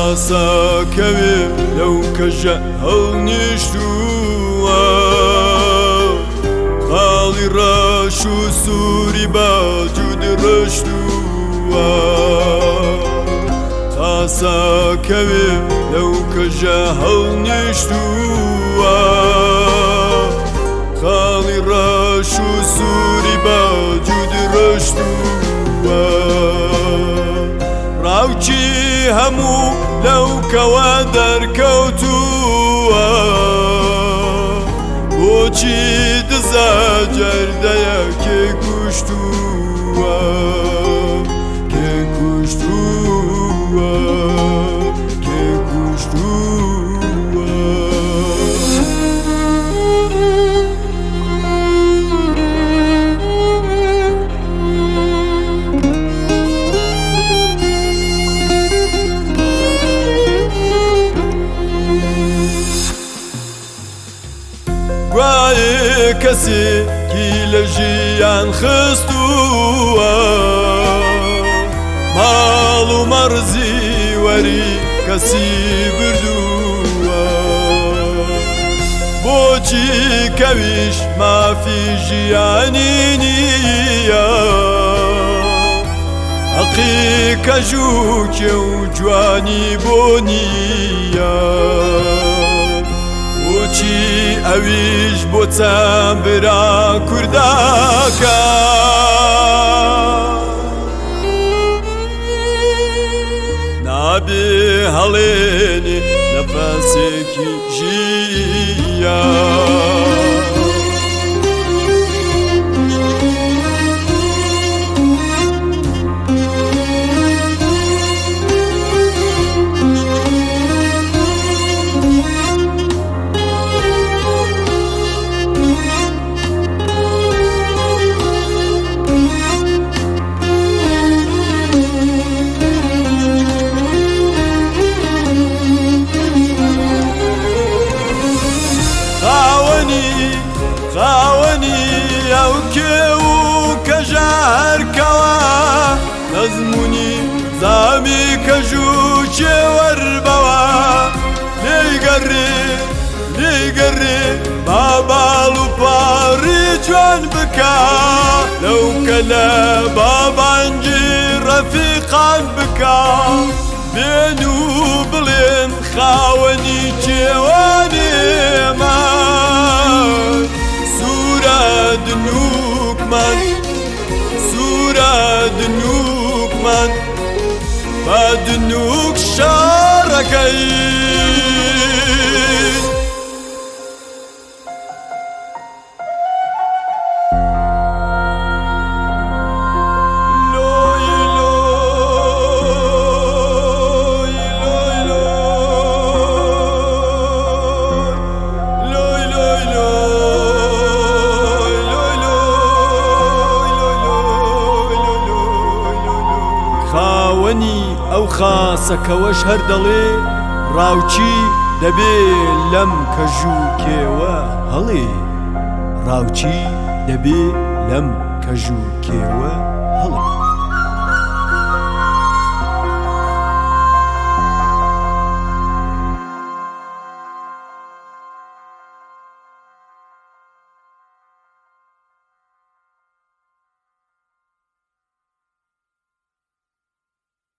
خاسەکەوێ لەو کەژە هەڵنیشتووە، خاڵی ڕەش و سووری باجوود ڕشتووە. خاسەکەوێ لەو کەژە هەڵنیشتووە، خاڵی ڕەش و سووری باجوود ڕشتووە. ڕاوچی هەموو لەو کەوە دەرکەوتووە، بۆچی دزە جەردەیە کێ کوشتووە، کێ کوشتووە، کێ کوشتووە. گوایە کەسێکی لە ژیان خستووە، ماڵ و مەڕزی وەری کەسی بردووە. بۆچی کەویش مافی ژیانی نییە، حەقی کەژ و کێو جوانی بۆ نییە. بۆچی ئەویش بۆ چەند برا کورداکە نابێ هەڵێنێ نەفەسێکی ژیە. خاوەنی خاوەنی ئەو کێو و کەژە هەرکەوە، نەزمونی زامی کەژ و کێوەربەوە. لێیگەڕێ لێیگەڕێ باباڵ و پاڕی جوان بکە، لەو کەلە بابانگی ڕەفیقان بکە. بێن و بڵێن خاوەنی کێوانێمان، سوورە دنووکمان، سوورە دنووکمان، بە دنووک شارەکەی. لۆی لۆی لۆی لۆی لۆی لۆی لۆی لۆی لۆی لۆی لۆی. خاوەنی ئەو خاسەکەوەش هەر دەڵێ ڕاوچی دەبێ لەم کەژ و کێوە هەڵێ، ڕاوچی دەبێ لەم کەژ و کێوە